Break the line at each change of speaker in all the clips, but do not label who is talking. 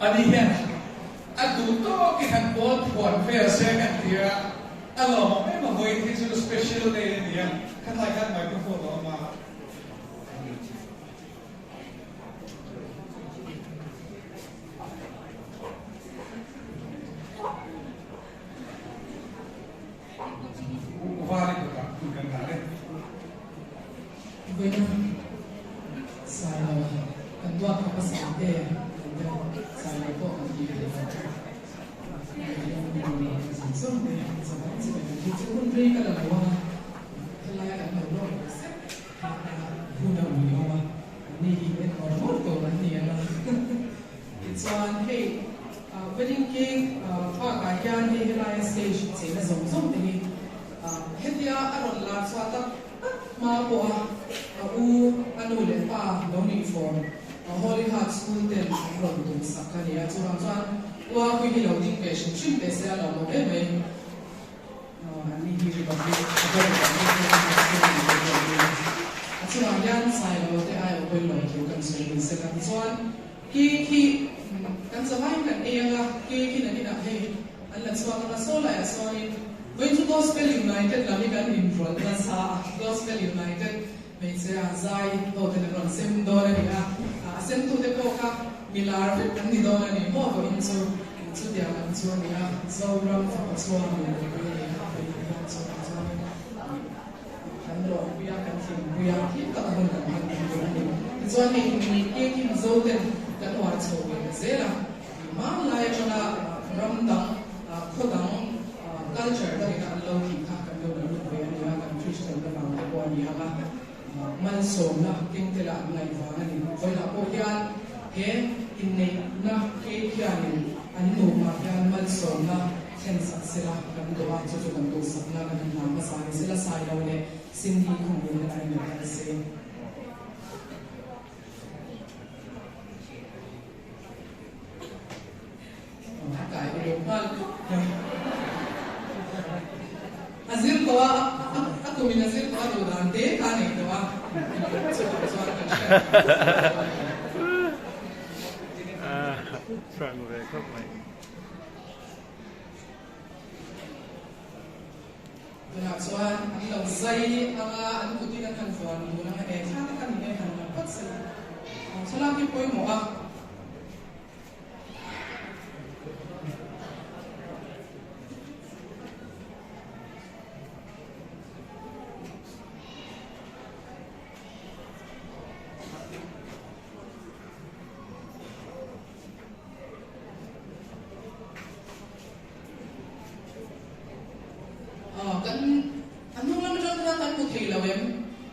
Ani hian a duh tawkin han pawl phuan vel se kan ti a, a lawmawm em a vawiin hi chu special day a ni a, khatlai khan microphone a awm a. Uvali kutah hun kan dah e.
Vawiina Sailo kan duat kha pasal te kan deuh Sailo pawh kan ti ve lo. Zin zawng te zavai chi kan ti chu hun rei ka la lo a, helai kan lo lawk ve sek kha hun a ui awm a, anni hi en ngawr ngawr tur an ni ang a. Tichuan hei wedding cake bakah hian hei helaia stage cheina zawng zawng te hi hetia a rawn lar chhuah tak tak hma pawha a u a nu leh pa lo nih fawm Holy Heart School ten an rawn tum sak a ni a, chuvang chuan ua pui hi lo ding ve hrim hrim teh se a lawmawm em mai. Anni hi Republic a bawk Republic te hi School an ni a, a chungah hian Sailo te aiawh pawhin lawmthu kan sawi ni se kan chuan Cake hi kan zavaiin kan ei anga, cake hi nakinah hei an la chhuak anga saw laiah sawnin vawiin chu Gospel United lam hi kan inrawlh nasa a, Gospel United hmeichhia zai ho ten an rawn sem dawn a ni a, a semtute pawh kha milar vek an ni dawn a ni maw vawiin chu chutiang lam chu a ni a, Zoram fapa chhuang ni lo pui a ni a, vawiin hian chutah chuanin. Kan lawmpui a, kan hlimpui a, hlim taka hun kan hman thei tur a ni. Tichuan hei inneih cake hi Mizo ten kan uar chho ve ta zel a, hmanlai atanga ram dang, khaw dang culture dangin a an lo tih kha kan lo la lut ve a ni a, kan Christian te vang te pawh a ni ang a, malsawmna keng te lah an ngaih vang a ni. Vawiinah pawh hian he inneihna cake hianin an nupa hian malsawmna Thlen sak sela kan duh a, chu chu kan duhsakna kan han hlan hmasa ni sela Sailo leh Cindy khawngin han an inneih ta se. A kai uluk nghal khawp mai. A zir tawh a, a kumin a zir tawh a duh dan te kha a nei tawh a, chutah chuan kan hriat thiam
Chhuak ve khawp mai.
Tunah chuan an lo zai anga an kutin an han vuan dun anga e thla te khan in en han lang phawt se thlalak hi pawimawh a. Kan a hnung lam atang khan kan hmu thei lo em?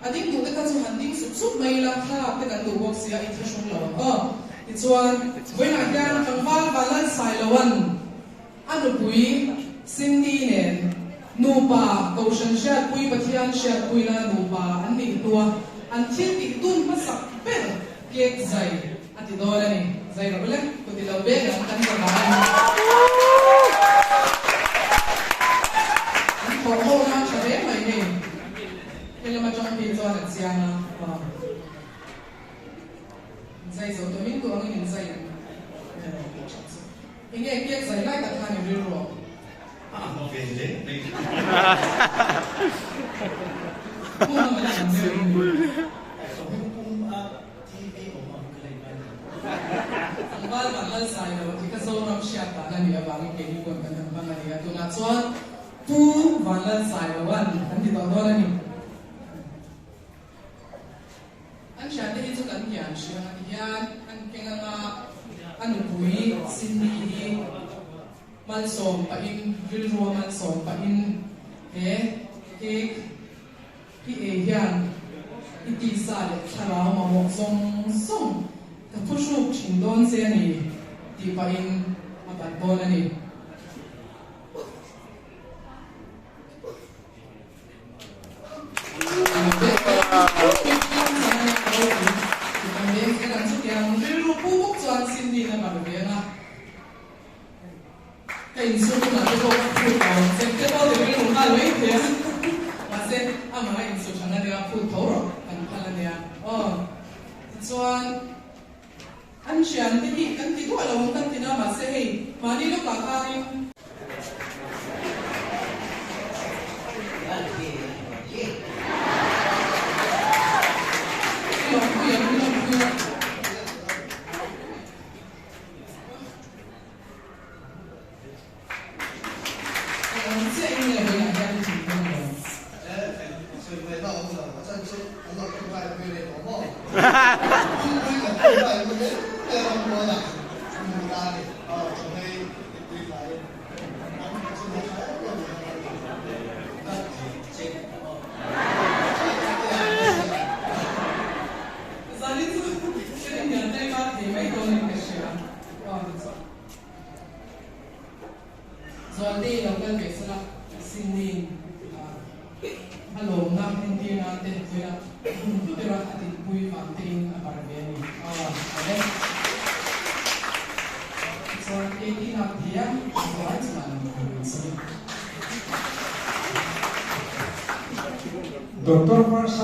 A ding duh te kha chu han ding sup sup mai ila, thlalak te kan duh bawk sia, inthlahrung lo ang aw. Tichuan, vawiinah hian tlangval Vanlalsailoan a nupui Cindy nen nupa Kohhran hriatpui Pathian hriatpuina nupa an nih hnua an thil tih dun hmasak ber Cake zai a ti dawn a ni. Zai rawh ule, kut i lo beng ang kan za vang a ni. An thawh ho na tha hle mai hei. He lam atang phei chuan a chiang a. Aw. Zai zo tawh min duh angin in zai ang. Enge cake zai lai tak khan i rilru ang.
A ang ve hle mai. Hmingpum a TV awm ang ka lei ngai lo.
Tlangval kan lal sai lo tih kha Zoram hriat dan a nih avangin keini pawn kan han hmang a ni a, tunah chuan Pu Vanlalsailoan an ti tawh dawn a ni. An thiante hi chu kan kian hria ang hian an keng anga a nupui Cindy hi malsawm pahin rilrua malsawm pahin he cake hi ei hian i tisa leh thlarau mamawh zawng zawng ka phuhruk thin dawn che a ni tih pahin a bat dawn a ni. An thian te hi kan ti duah lo ang kan ti na mahse hei mahni lawkah khanin. I lawmpui ang i lawmpui a. Eng ang chiah in nge vawiinah hian i thin dawn lo? Zanin chu ka inhnial taima thei mai dawnin ka hria. Zualtei lo kal ve sela Sydney a lawmna entir nan te vawiin a hun hlu bera a dinpui vang tein a bar ve a ni. Aw awle. Tichuan cake i lak thei a, a vai chungah lo kal ve sela.
Doctor Marsa.